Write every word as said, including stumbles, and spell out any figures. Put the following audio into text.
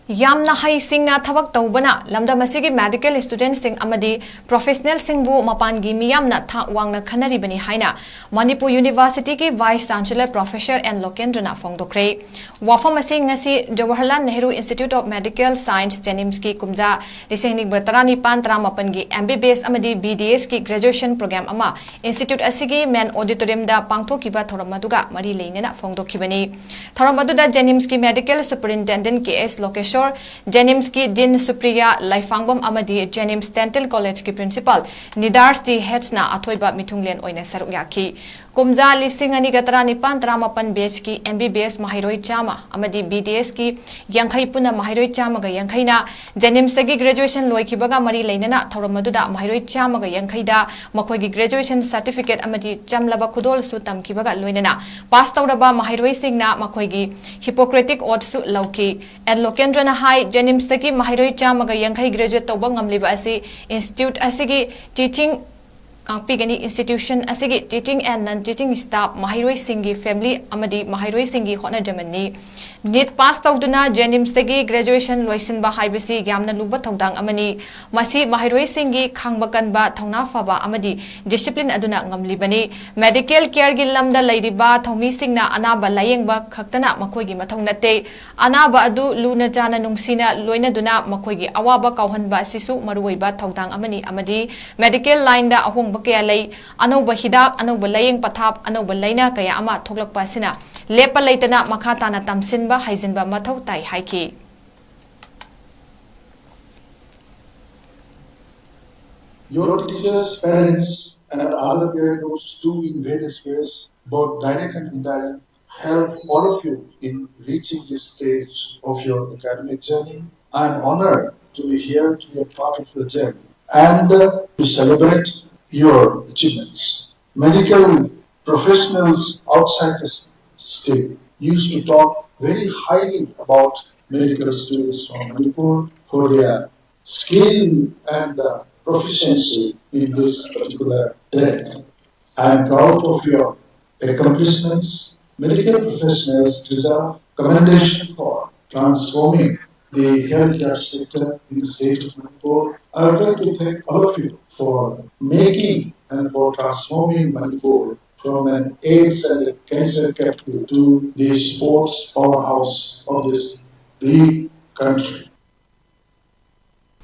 ꯌꯥꯝꯅ ꯍꯩꯁꯤꯡꯅ ꯊꯕꯛ ꯇꯧꯕꯅ ꯂꯝꯗꯝ ꯑꯁꯤꯒꯤ medical studentꯁꯤꯡ ꯑꯃꯗꯤ professionalꯁꯤꯡꯕꯨ ꯃꯄꯥꯟꯒꯤ ꯃꯤꯌꯥꯝꯅ ꯊꯥꯛ ꯋꯥꯡꯅ ꯈꯟꯅꯔꯤꯕꯅꯤ ꯍꯥꯏꯅ Manipur Universityꯒꯤ Vice Chancellor Professor N ꯂꯣꯀꯦꯟꯗ꯭ꯔꯅ ꯐꯣꯡꯗꯣꯛꯈ꯭ꯔꯦ꯫ ꯋꯥꯐꯝ ꯑꯁꯤ ꯉꯁꯤ Jawaharlal Nehru Institute of Medical Science JNIMSꯀꯤ ꯀꯨꯝꯖꯥ ꯂꯤꯁꯤꯡ ꯑꯅꯤꯒ ꯇꯔꯥꯅꯤꯄꯥꯟ ꯇꯔꯥꯃꯥꯄꯟꯒꯤ MBBS ꯑꯃꯗꯤ BDSꯀꯤ graduation program ꯑꯃ institute ꯑꯁꯤꯒꯤ main auditoriumꯗ ꯄꯥꯡꯊꯣꯛꯈꯤꯕ ꯊꯧꯔꯝ ꯑꯗꯨꯒ ꯃꯔꯤ ꯂꯩꯅꯅ ꯐꯣꯡꯗꯣꯛꯈꯤꯕꯅꯤ꯫ ꯊꯧꯔꯝ ꯑꯗꯨꯗ JNIMSꯀꯤ Medical Superintendent K.S. ꯂꯣꯀꯦꯁꯣꯔ, JNIMSꯀꯤ Dean Supriya ꯂꯥꯏꯐꯥꯡꯕꯝ ꯑꯃꯗꯤ JNIMS Dental Collegeꯀꯤ Principal ꯅꯤꯗꯥꯔꯁ ꯇꯤ ꯍꯦꯠꯁꯅ ꯑꯊꯣꯏꯕ ꯃꯤꯊꯨꯡꯂꯦꯟ ꯑꯣꯏꯅ ꯁꯔꯨꯛ ꯌꯥꯈꯤ꯫ ꯀꯨꯝꯖꯥ ꯂꯤꯁꯤꯡ ꯑꯅꯤꯒ ꯇꯔꯥꯅꯤꯄꯥꯟ ꯇꯔꯥꯃꯥꯄꯟ batchꯀꯤ MBBS ꯃꯍꯩꯔꯣꯏ ꯆꯥꯝꯃ ꯑꯃꯗꯤ BDSꯀꯤ ꯌꯥꯡꯈꯩ ꯄꯨꯟꯅ ꯃꯍꯩꯔꯣꯏ ꯆꯥꯝꯃꯒ ꯌꯥꯡꯈꯩꯅ JNIMSꯇꯒꯤ graduation ꯂꯣꯏꯈꯤꯕꯒ ꯃꯔꯤ ꯂꯩꯅꯅ ꯊꯧꯔꯝ ꯑꯗꯨꯗ ꯃꯍꯩꯔꯣꯏ ꯆꯥꯝꯃꯒ ꯌꯥꯡꯈꯩꯗ ꯃꯈꯣꯏꯒꯤ graduation certificate ꯑꯃꯗꯤ ꯆꯝꯂꯕ ꯈꯨꯗꯣꯜꯁꯨ ꯇꯝꯈꯤꯕꯒ ꯂꯣꯏꯅꯅ pass ꯇꯧꯔꯕ ꯃꯍꯩꯔꯣꯏꯁꯤꯡꯅ ꯃꯈꯣꯏꯒꯤ Hippocratic oathꯁꯨ ꯂꯧꯈꯤ꯫ N ꯂꯣꯀꯦꯟꯗ꯭ꯔꯅ ꯍꯥꯏ, JNIMSꯇꯒꯤ ꯃꯍꯩꯔꯣꯏ ꯆꯥꯝꯃꯒ ꯌꯥꯡꯈꯩ graduate ꯇꯧꯕ ꯉꯝꯂꯤꯕ ꯑꯁꯤ institute ꯑꯁꯤꯒꯤ teaching ꯉꯥꯛꯄꯤꯒꯅꯤ꯫ Institution ꯑꯁꯤꯒꯤ teaching and non teaching staff, ꯃꯍꯩꯔꯣꯏꯁꯤꯡꯒꯤ family ꯑꯃꯗꯤ ꯃꯍꯩꯔꯣꯏꯁꯤꯡꯒꯤ ꯍꯣꯠꯅꯖꯃꯟꯅꯤ꯫ NEET pass ꯇꯧꯗꯨꯅ JNIMSꯇꯒꯤ graduation ꯂꯣꯏꯁꯤꯟꯕ ꯍꯥꯏꯕꯁꯤ ꯌꯥꯝꯅ ꯂꯨꯕ ꯊꯧꯗꯥꯡ ꯑꯃꯅꯤ꯫ ꯃꯁꯤ ꯃꯍꯩꯔꯣꯏꯁꯤꯡꯒꯤ ꯈꯥꯡꯕ ꯀꯟꯕ, ꯊꯧꯅꯥ ꯐꯕ ꯑꯃꯗꯤ discipline ꯑꯗꯨꯅ ꯉꯝꯂꯤꯕꯅꯤ꯫ Medical careꯒꯤ ꯂꯝꯗ ꯂꯩꯔꯤꯕ ꯊꯧꯃꯤꯁꯤꯡꯅ ꯑꯅꯥꯕ ꯂꯥꯌꯦꯡꯕ ꯈꯛꯇꯅ ꯃꯈꯣꯏꯒꯤ ꯃꯊꯧ ꯅꯠꯇꯦ꯫ ꯑꯅꯥꯕ ꯑꯗꯨ ꯂꯨꯅ ꯆꯥꯅ ꯅꯨꯡꯁꯤꯅ ꯂꯣꯏꯅꯗꯨꯅ ꯃꯈꯣꯏꯒꯤ ꯑꯋꯥꯕ ꯀꯥꯎꯍꯟꯕ ꯑꯁꯤꯁꯨ ꯃꯔꯨꯑꯣꯏꯕ ꯊꯧꯗꯥꯡ ꯑꯃꯅꯤ ꯑꯃꯗꯤ medical lineꯗ ꯑꯍꯣꯡꯕ ꯀꯌꯥ ꯂꯩ꯫ ꯑꯅꯧꯕ ꯍꯤꯗꯥꯛ, ꯑꯅꯧꯕ ꯂꯥꯌꯦꯡ ꯄꯊꯥꯞ, ꯑꯅꯧꯕ ꯂꯥꯏꯅꯥ ꯀꯌꯥ ꯑꯃ ꯊꯣꯛꯂꯛꯄ ꯑꯁꯤꯅ ꯂꯦꯞꯄ ꯂꯩꯇꯅ ꯃꯈꯥ ꯇꯥꯅ ꯇꯝꯁꯤꯟꯕ ꯍꯩꯖꯤꯟꯕ ꯃꯊꯧ ꯇꯥꯏ ꯍꯥꯏꯈꯤ꯫ Your teachers, parents, and other peer groups too in various ways, both direct and indirect, help all of you in reaching this stage of your academic journey. I am honored to be here to be a part of your journey and uh, to celebrate your achievements. Medical professionals outside the state used to talk very highly about medical students from Manipur for their skill and uh, proficiency in this particular trade. I am proud of your accomplishments. Medical professionals deserve commendation for transforming the healthcare sector in the state of Manipur. I would like to thank all of you for making and for transforming Manipur from an AIDS and a cancer capital to the sports powerhouse of this big country.